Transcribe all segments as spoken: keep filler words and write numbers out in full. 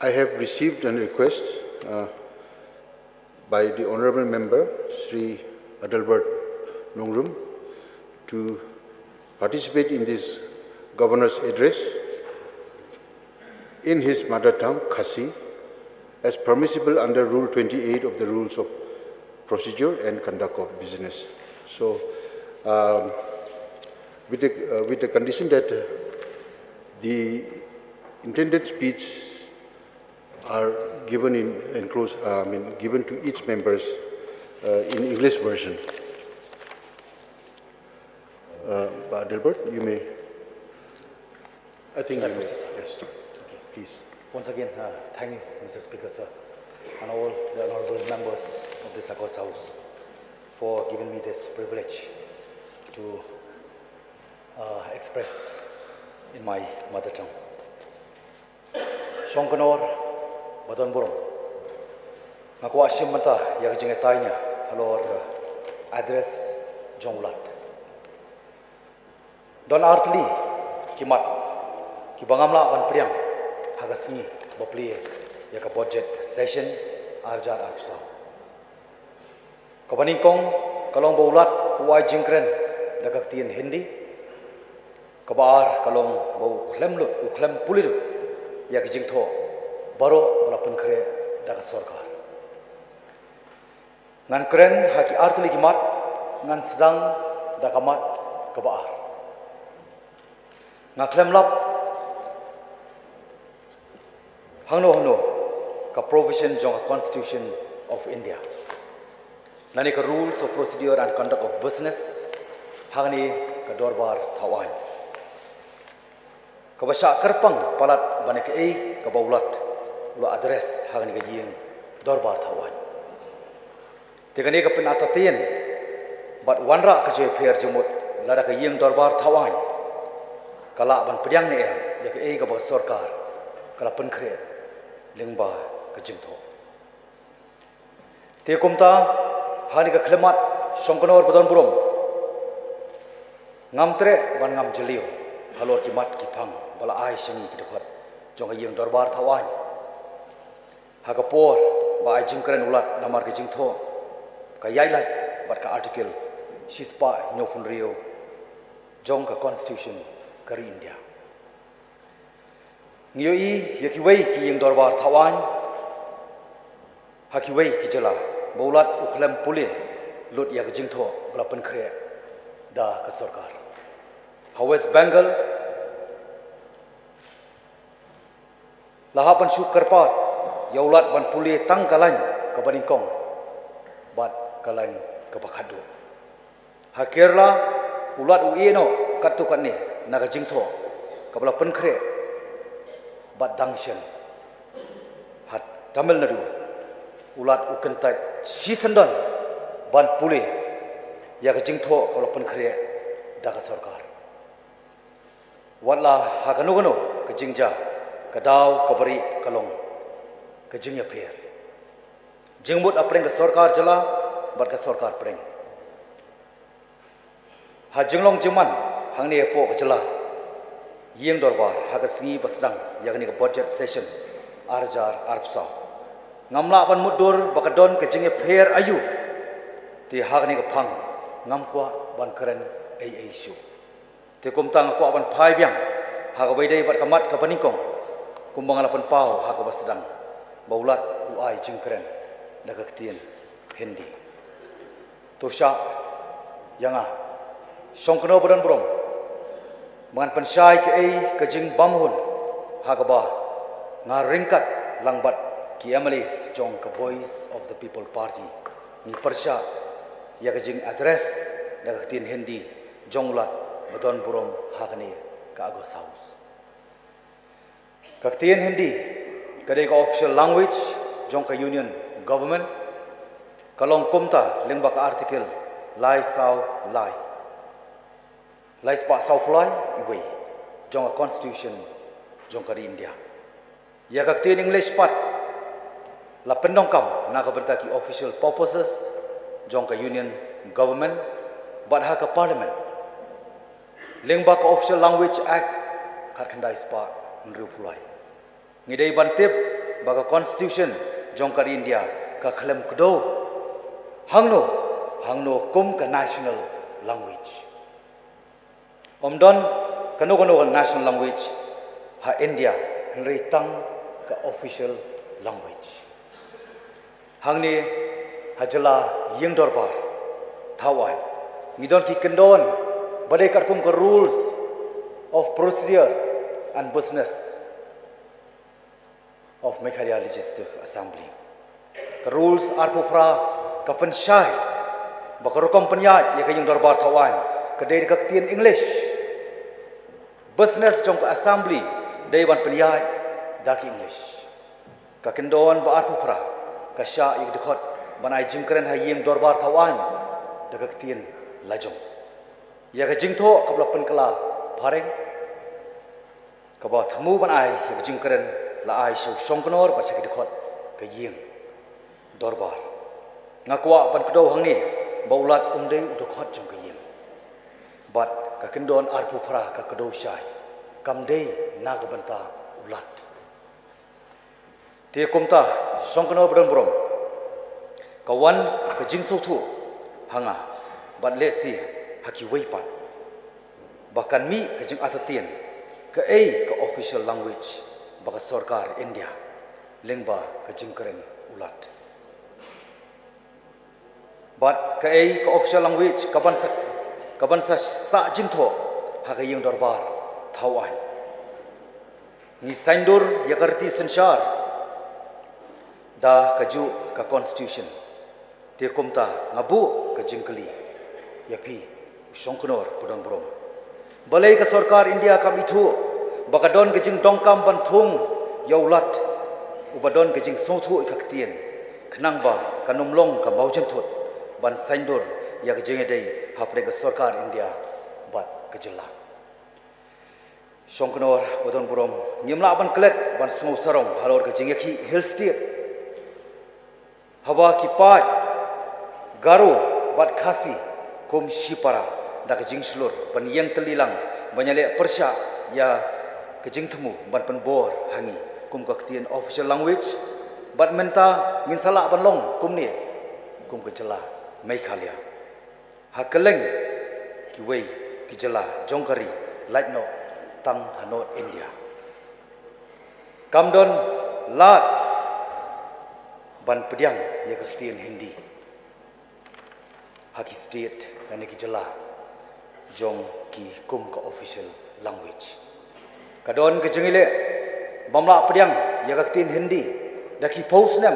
I have received a request uh, by the Honorable Member Sri Adelbert Nongrum to participate in this Governor's address in his mother tongue, Khasi, as permissible under Rule twenty-eight of the Rules of Procedure and Conduct of Business. So, um, with, the, uh, with the condition that uh, the intended speech are given in enclosed, uh, I mean, given to each members uh, in English version. Uh, Bah Adelbert, you may. I think you may. Yes, please. Once again, uh, thank you, Mister Speaker, sir, and all the honorable members of this August House for giving me this privilege to uh, express in my mother tongue. Shongkanor ba don burom. Nga kwah shim mynta ïa ka jingïatai nia halor address jong u Lat. Don artylli ki mat kiba ngam lah ban pdiang ha ka sngi ba plie ïa ka budget session arjar arphew saw. Kaba nyngkong ka long ba u Lat u ai jingkren da ka ktien Hindi. Kaba ar ka long ba u khlem lut, u khlem pule lut ïa ka jingthoh baroh ba la pynkhreh da ka sorkar. Ngan kren ha ki artylli ki mat, ngan sdang da ka mat kaba ar. Nga khlem lap hangno hangno ka provision jong ka Constitution of India lane ka Rules of Procedure and Conduct of Business ha kane ka dorbar thaw aiñ. Kaba shah kyrpang palat ba ne kaei kaba u Lat u la address ha kane ka ïing dorbar thaw aiñ. Te kane ka pynentertain bad wanrah ka jingïapher jingmut lada ka ïing dorbar thaw aiñ ka lah ban pdiang ne em ïa kaei kaba ka sorkar ka la pynkhreh lyngba ka jingthoh. Te kumta ha kane ka khyllipmat Shongkanor ba don burom, ngam treh ban ngam jylliew halor ki mat ki phang ba la ai sha ngi ki dkhot jong ka ïing dorbar thaw aiñ. Ha ka por ba ai jingkren u Lat namar ka jingthoh ka ïaid lait bad ka Article shispah hynñiewphew hynriew jong ka Constitution ka ri India. Ngi ïohi ïa kiwei ki ïing dorbar thaw aiñ ha kiwei ki jylla ba u Lat u khlem pule lut ïa ka jingthoh ba la pynkhreh da ka sorkar. Ha West Bengal la hap ban shu kyrpad ïa u Lat ban pule tang ka lain kaba nyngkong bad ka lain kaba khatduh. Ha Kerala u Lat u ïeh noh katto katne na ka jingthoh kaba la pynkhreh bad dang shen. Ha Tamil Nadu u Lat u kyntait shisyndon ban pule ïa ka jingthoh kaba la pynkhreh da ka sorkar. Wat la ha kano kano ka jingjia, ka daw kaba rieh ka long ka jingïapher jingmut hapdeng ka sorkar jylla bad ka sorkar pdeng. Ha jinglong jingman hangne hapoh ka jylla ïing dorbar ha ka sngi ba sdang ïa kane ka budget session arhajar arphew saw, ngam lah ban mutdur ba ka don ka jingïapher aïu. Te ha kane ka phang ngam kwah ban kren ei ei shuh. Te kumta nga kwah ban phai biang ha kaba ïadei bad ka mat kaba nyngkong kumba nga la pynpaw ha kaba sdang ba u Lat u ai jingkren da ka ktien Hindi. To shah ïa nga Shongkanor ba don burom ba ngan pynshai kaei ka jingbymhun ha kaba nga ryngkat lang bad ki M L As jong ka Voice of the People Party ngi pyrshah ïa ka jing address da ka ktien Hindi jong u Lat ba don burom ha kane ka August House. Ka ktien Hindi ka dei ka official language jong ka Union Government. Ka long kumta lyngba ka Article lai saw lai, lai spah sawphew lai iwei jong ka Constitution jong ka ri India. Ïa ka ktien English pat la pyndonkam na ka bynta ki official purposes jong ka Union Government bad ha ka Parliament lyngba ka Official Language Act khatkhyndai spah hynriewphew lai. Ngi dei ban tip ba ka constitution jong ka ri India ka khlem kdew hangno hangno kum ka national language. Ym don kano kano ka national language ha India, hynrei tang ka official language. Hangne ha jylla Ïingdorbar Thawaiñ ngi don ki kyndon ba dei katkum ka Rules of Procedure and Business of Meghalaya Legislative Assembly. Ka Rules arphew phra ka pynshai ba ka rukom pynïaid ïa ka Ïingdorbar Thawaiñ ka dei da ka ktien English. Business jong ka Assembly dei ban pynïaid da ki English. Ka kyndon ba arphew phra ka shah ïa ka dkhot ban ai jingkren ha Ïingdorbar Thawaiñ da ka ktien la jong. Ïa ka jingthoh kaba la pynkylla phareng, kaba thmu ban ai ïa ka jingkren la ai sha u Shongknor bad sha ki dkhot ka Ïingdorbar. Nga kwah ban kdew hangne ba u Lat um dei u dkhot jong ka Ïing. Bad ka kyndon arphew phra ka kdew shai kam dei na ka bynta u Lat. Te kumta, Shongknor ba don burom, ka wan ka jingsngewthuh ha nga bad lehse ha kiwei pat ba kan mih ka jingartatien kaei ka official language ba ka sorkar India lyngba ka jingkren u Lat. Bad kaei ka official language kaban sa, kaban sa sah jingthoh ha ka Ïingdorbar Thawaiñ. Ngi saiñdur ïa ka riti synshar da kajuh ka constitution. Te kumta nga buh ka jingkylli ïa phi u Shongknor ba don burom. Balei ka sorkar India kam ithuh ba ka don ka jingdonkam ban thung ïa u Lat uba don ka jingsngewthuh ïa ka ktien, khnang ba kan ym long ka mawjynthut ban saiñdur ïa ka jingïadei hapdeng ka sorkar India bad ka jylla. Shongknor ba don burom, ngim lah ban klet ban sngew sarong halor ka jingïakhih Hill State. Haba ki paid Garo bad Khasi kum shipara da ka jingshlur ban ïeng tylli lang ban ïaleh pyrshah ïa ka jingthmu ban pynbor ha ngi kum ka ktien official language, bad mynta ngin sa lah ban long kumne kum ka jylla Meghalaya. Ha kylleng kiwei ki jylla jong ka ri lait noh tang ha North India. Kam don lad ban pdiang ïa ka ktien Hindi ha ki state lane ki jylla jong ki kum ka official language. Ka don ka jingïaleh bym lah pdiang ïa ka ktien Hindi da ki phew snem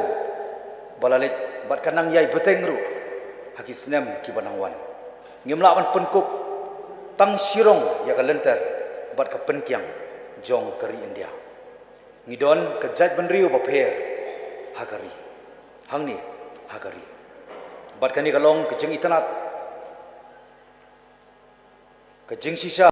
ba la leit bad ka nang ïai bteng ruh ha ki snem kiba nang wan. Ngim lah ban pynkup tang shirong ïa ka lynter bad ka pynkiang jong ka ri India. Ngi don ka jaitbynriew bapher ha ka ri, hangne ha ka ri. Bad kane ka long ka jingitynnad, ka jingshisha